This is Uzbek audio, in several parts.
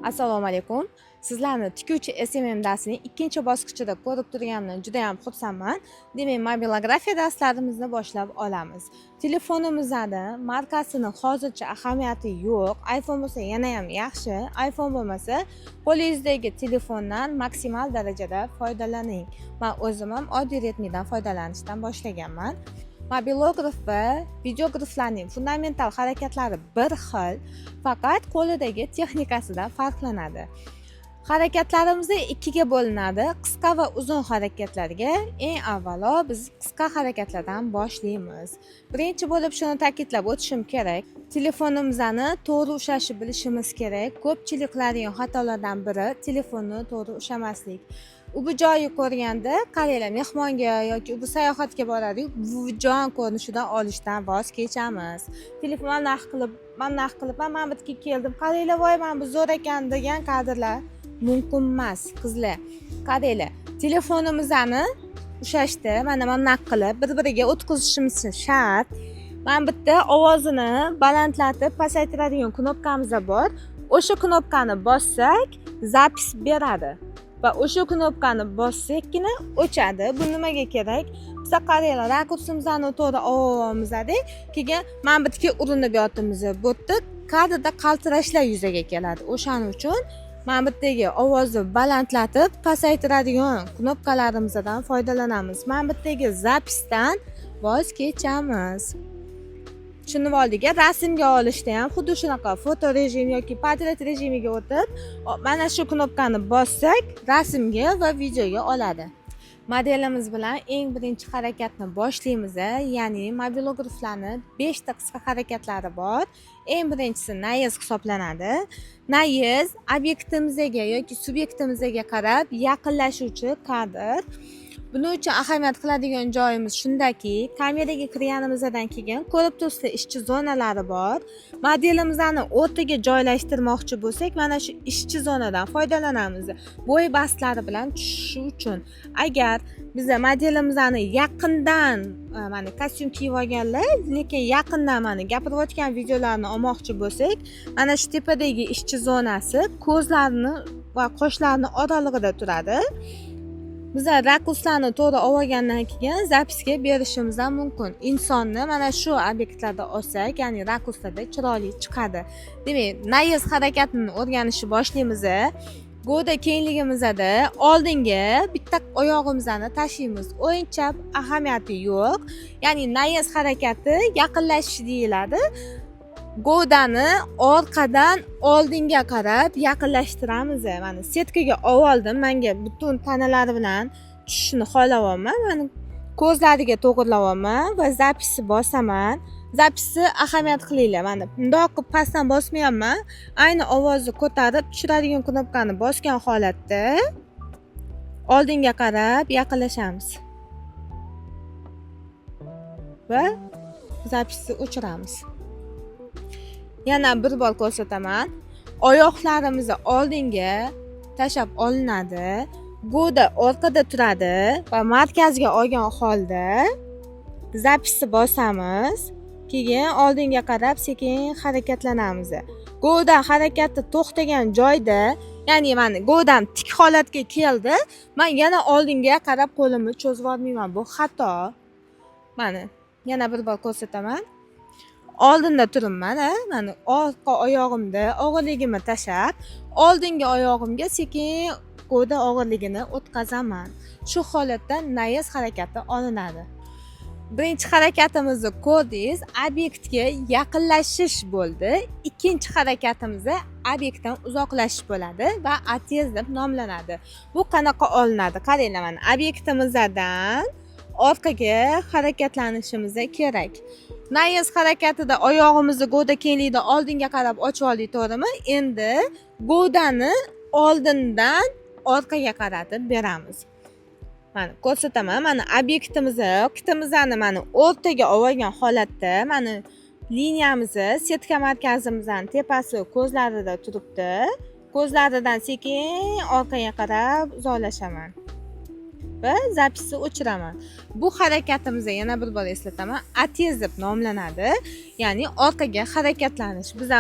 Assalomu alaykum. Sizlarni tikuvchi SMM darsining ikkinchi bosqichida ko'rib turganimdan juda ham xursandman. Demak, mobilografiya darslarimizni boshlab olamiz. Telefonimizni markasini hozircha ahamiyati yo'q. iPhone bo'lsa yana ham yaxshi. iPhone bo'lmasa, qo'lingizdagi telefondan maksimal darajada foydalaning. Men o'zim ham oddiy Redmi'dan foydalanishdan boshlaganman. Mobilograf va videograflarning fundamental harakatlari bir xil, faqat qo'lidagi texnikasida farqlanadi. Harakatlarimiz ikkiga bo'linadi: qisqa va uzun harakatlarga. Eng avvalo biz qisqa harakatlardan boshlaymiz. Birinchi bo'lib shuni ta'kidlab o'tishim kerak: telefonimizni to'g'ri ushlashni bilishimiz kerak. Ko'pchilik qiladigan xatolardan biri telefonni to'g'ri ushlamaslik. U bu joyi ko'rganda, qaranglar, mehmonga yoki u bu sayohatga boradiku, buvijon ko'rinishidan olishdan voz kechamiz. Telefon mana bunaqa qilib, mana bunaqa qilib, man bu yerga keldim, qaranglar, voy, mana bu zo'r ekan degan kadrlar mumkin emas. Qizlar, qaranglar, telefonimizni ushlashda mana bunaqa qilib bir biriga o'tkazishimiz shart. Mana bu yerda ovozini balandlatib pasaytiradigan knopkamiz bor. O'sha knopkani bossak, запись beradi va o'sha knopkani bossakgina o'chadi. Bu nimaga kerak? Biza, qaranglar, rakursimizni to'g'ri olyapmizda, keyin mana bu yerga urinib yotibmiz. Bu yerda kadrda qaltirashlar yuzaga keladi. O'shaning uchun mana bu yerdagi ovozni balandlatib pasaytiradigan knopkalarimizdan foydalanamiz. Mana bu yerdagi запись dan voz kechamiz. Tushunib oldik. Rasmga olishda ham xuddi shunaqa, foto rejim yoki portret rejimiga o'tib, mana shu knopkani bossak, rasmga va videoga oladi. Modelimiz bilan eng birinchi harakatni boshlaymiz, ya'ni mobilograflarni beshta qisqa harakatlari bor. Eng birinchisi наезд hisoblanadi. Наезд obyektimizga yoki subyektimizga qarab yaqinlashuvchi kadr. Buning uchun ahamiyat qiladigan joyimiz shundaki, kameraga kirganimizdan keyin ko'rib turibsizlar, ishchi zonalari bor. Modelimizni o'rtaga joylashtirmoqchi bo'lsak, mana shu ishchi zonadan foydalanamiz, bo'y bastlari bilan tushishi uchun. Agar biza modelimizni yaqindan, mana kostyum kiyib olganlar, lekin yaqindan mana gapirayotgan videolarni olmoqchi bo'lsak, mana shu tepadagi ishchi zonasi ko'zlarini va qoshlarini oralig'ida turadi. Biza rakurslarni to'g'ri olgandan keyin запись ga berishimiz ham mumkin. Insonni mana shu obyektlarda olsak, ya'ni rakurslarda chiroyli chiqadi. Demak, наезд harakatini o'rganishni boshlaymiz. Gavda kengligimizda oldinga bitta oyog'imizni tashlaymiz, o'ng, chap ahamiyati yo'q. Ya'ni наезд harakati yaqinlashish deyiladi. Gavdani orqadan oldinga qarab yaqinlashtiramiz. Mana, setkaga oldim, manga butun tanalari bilan tushishini xohlayapman. Mana, ko'zlariga to'g'irlayapman va запись ni bosaman. Запись ni ahamiyat qilinglar, mana bundoq qilib pastdan bosmayapman, ayni ovozni ko'tarib tushiradigan knopkani bosgan holatda oldinga qarab yaqinlashamiz va запись ni o'chiramiz. Yana bir bor ko'rsataman: oyoqlarimizni oldinga tashlab olinadi, gavda orqada turadi va markazga olgan holda запись ni bosamiz. Keyin oldinga qarab sekin harakatlanamiz. Gavda harakati to'xtagan joyda, ya'ni mana gavdam tik holatga keldi, man yana oldinga qarab qo'limni cho'zib yubormayman, bu xato. Mana, yana bir bor ko'rsataman. Oldinda turibman, a mana orqa oyog'imda og'irligimni tashlab, oldingi oyog'imga sekin gavda og'irligini o'tkazaman. Shu holatda наезд harakati olinadi. Birinchi harakatimizni ko'rdingiz, obyektga yaqinlashish bo'ldi. Ikkinchi harakatimiz obyektdan uzoqlashish bo'ladi va отъезд deb nomlanadi. Bu qanaqa olinadi? Qaranglar, mana obyektimizdan orqaga harakatlanishimiz kerak. Наезд harakatida oyog'imizni gavda kengligida oldinga qarab ochib oldik, to'g'rimi? Endi gavdani oldindan orqaga qaratib beramiz. Mana, ko'rsataman. Mana obyektimizni mana o'rtaga olgan holatda, mana liniyamizni setka markazimizni tepasi ko'zlarida turibdi. Ko'zlaridan sekin orqaga qarab uzoqlashaman. Va запись ni o'chiraman. Bu harakatimizni yana bir bor eslataman, отъезд deb nomlanadi, ya'ni orqaga harakatlanish. Biza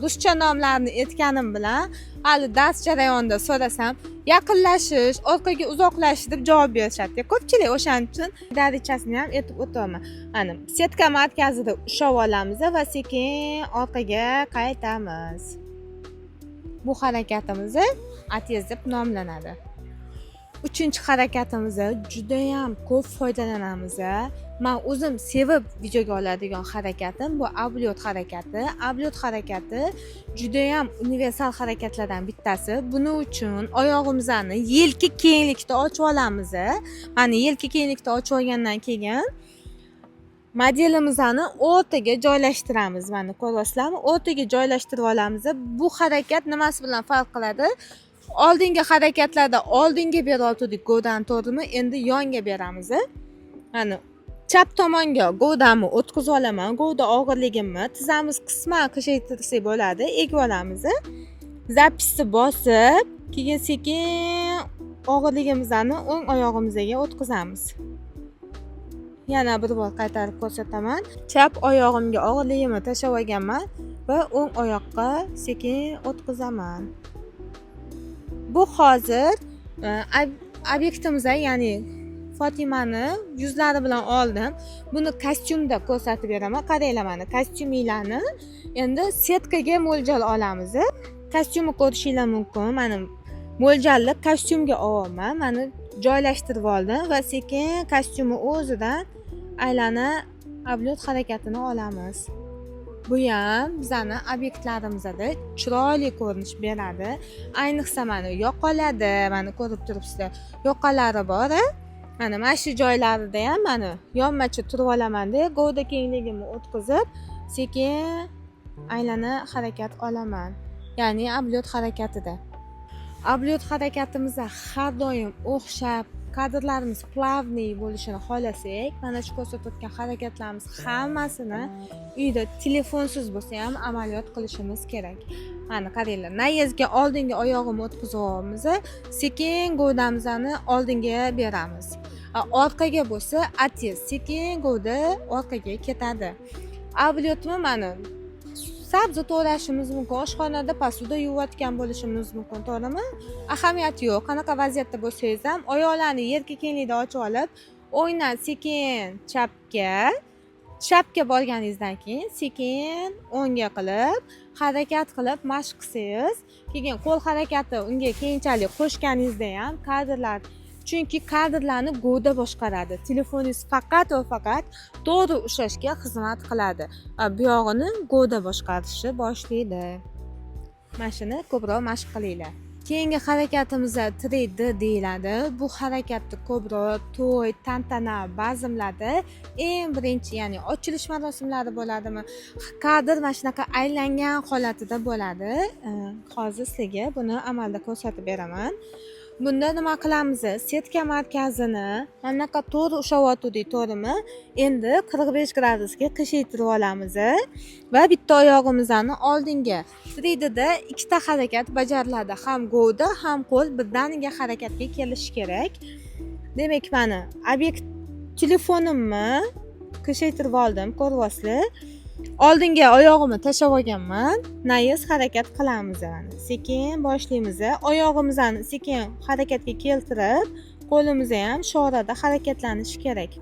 ruscha nomlarni aytganim bilan hali dars jarayonida so'rasam, yaqinlashish, orqaga uzoqlashish deb javob berishadi ko'pchilik. O'shaning uchun darichasini ham aytib o'tyapman. Mana, setka markazida ushlab olamiz va sekin orqaga qaytamiz. Bu harakatimiz отъезд deb nomlanadi. Uchinchi harakatimizni judayam ko'p foydalanamiz. Man o'zim sevib videoga oladigan harakatim bu облёт harakati. Облёт harakati judayam universal harakatlardan bittasi. Buning uchun oyog'imizni yelka kenglikda ochib olamiz. Mana, yelka kenglikda ochib olgandan keyin modelimizni o'rtaga joylashtiramiz. Mana, ko'ryapsizlarmi, o'rtaga joylashtirib olamiz. Bu harakat nimasi bilan farq qiladi? Oldingi harakatlarda oldinga beryotgandik govdani, to'g'rimi? Endi yonga beramiz. Mana, chap tomonga govdamni o'tkazib olaman, govda og'irligimni tizzamiz qisman qiyshaytirsak bo'ladi, egib olamiz. Запись ni bosib, keyin sekin og'irligimizni o'ng oyog'imizga o'tkazamiz. Yana bir bor qaytarib ko'rsataman. Chap oyog'imga og'irligimni tashlab olganman va o'ng oyoqqa sekin o'tkazaman. Bu hozir obyektimiz, ya'ni Fotimani yuzlari bilan oldim. Buni kostyumda ko'rsatib beraman. Qaranglar, mana, kostyuminglarni endi setkaga mo'ljal olamiz. Kostyumni ko'rishinglar mumkin. Mana, mo'ljalni kostyumga olyapman. Mana, joylashtirib oldim va sekin kostyumni o'zidan aylana облёт harakatini olamiz. Bu ham bizani obyektlarimizda chiroyli ko'rinish beradi. Ayniqsa, mana, yoqalarda, mana, ko'rib turibsizlar, yoqalari bor. Mana shu joylarida ham, mana, yonmacha turib olamanda, govda kengligimni o'tkazib, sekin aylana harakat olaman, ya'ni облёт harakatida. Облёт harakatimizda har doim o'xshab, kadrlarimiz плавный bo'lishini xohlasak, mana shu ko'rsatayotgan harakatlarimiz hammasini uyda telefonsiz bo'lsa ham amaliyot qilishimiz kerak. Mana, qaranglar, наезд ga oldingi oyog'imni o'tkazyapmiz, sekin govdamizni oldinga beramiz. Orqaga bo'lsa отъезд, sekin govda orqaga ketadi. Облёт mi, mana, sabzi to'g'rashimiz mumkin, oshxonada посуда yuvayotgan bo'lishimiz mumkin, to'g'rimi? Ahamiyati yo'q, qanaqa vaziyatda bo'lsangiz ham, oyoqlarni yelka kenglikda ochib olib, o'ngdan sekin chapga, chapga borganingizdan keyin sekin o'ngga qilib harakat qilib mashq qilsangiz, keyin qo'l harakati unga keyinchalik qo'shganingizda ham kadrlar, chunki kadrlarni govda boshqaradi, telefoningiz faqat va faqat to'g'ri ushlashga xizmat qiladi, bu yog'ini govda boshqarishni boshlaydi. Mana shuni ko'proq mashq qilinglar. Keyingi harakatimiz 3D deyiladi. Bu harakatni ko'proq to'y, tantana, bazmlarda eng birinchi, ya'ni ochilish marosimlari bo'ladimi, kadr mana shunaqa aylangan holatida bo'ladi. Hozir sizlarga buni amalda ko'rsatib beraman. Bunda nima qilamiz? Setka markazini mana bunaqa to'g'ri ushlayotgandik, to'g'rimi? Endi 45 gradusga qiyshaytirib olamiz va bitta oyog'imizni oldinga. 3D'da ikkita harakat bajariladi, ham govda, ham qo'l birdaniga harakatga kelishi kerak. Demak, mana, obyekt telefonimni qiyshaytirib oldim, ko'ryapsizlar. Oldinga oyog'imni tashlab olganman. Наезд harakat qilamiz. Mana, sekin boshlaymiz, oyog'imizni sekin harakatga keltirib, qo'limiz ham shu orada harakatlanishi kerak.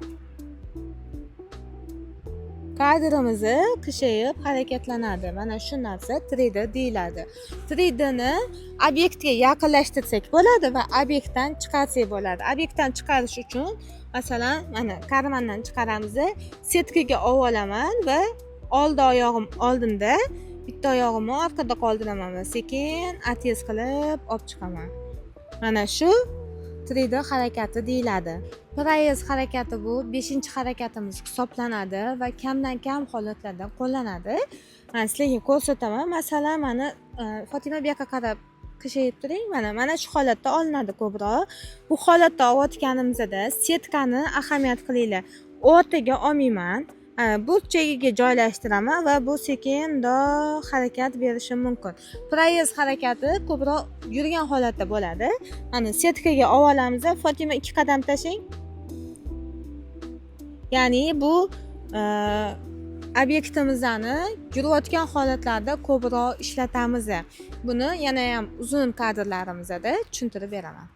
Kadrimizni qiyshayib harakatlanadi. Mana shu narsa 3D deyiladi. 3D'ni obyektga yaqinlashtirsak bo'ladi va obyektdan chiqarsak bo'ladi. Obyektdan chiqarish uchun, masalan, mana, карман dan chiqaramiz, setkaga olib olaman va oldi oyog'im oldinda, bitta oyog'imni orqada qoldiraman va sekin отъезд qilib olib chiqaman. Mana shu 3D harakati deyiladi. Проезд harakati bu beshinchi harakatimiz hisoblanadi va kamdan kam holatlarda qo'llanadi. Man sizlarga ko'rsataman. Masalan, mana, Fotima, bu yoqqa qarab qiyshayib turing. Mana shu holatda olinadi ko'proq. Bu holatda olayotganimizda setkani ahamiyat qilinglar, o'rtaga olmayman. Burchagiga joylashtiraman va bu sekin mundoq harakat berishi mumkin. Проезд harakati ko'proq yurgan holatda bo'ladi. Mana, setkaga olib olamiz. Fotima, ikki qadam tashlang. Ya'ni bu obyektimizni yurayotgan holatlarda ko'proq ishlatamiz. Buni yana ham uzun kadrlarimizda tushuntirib beraman.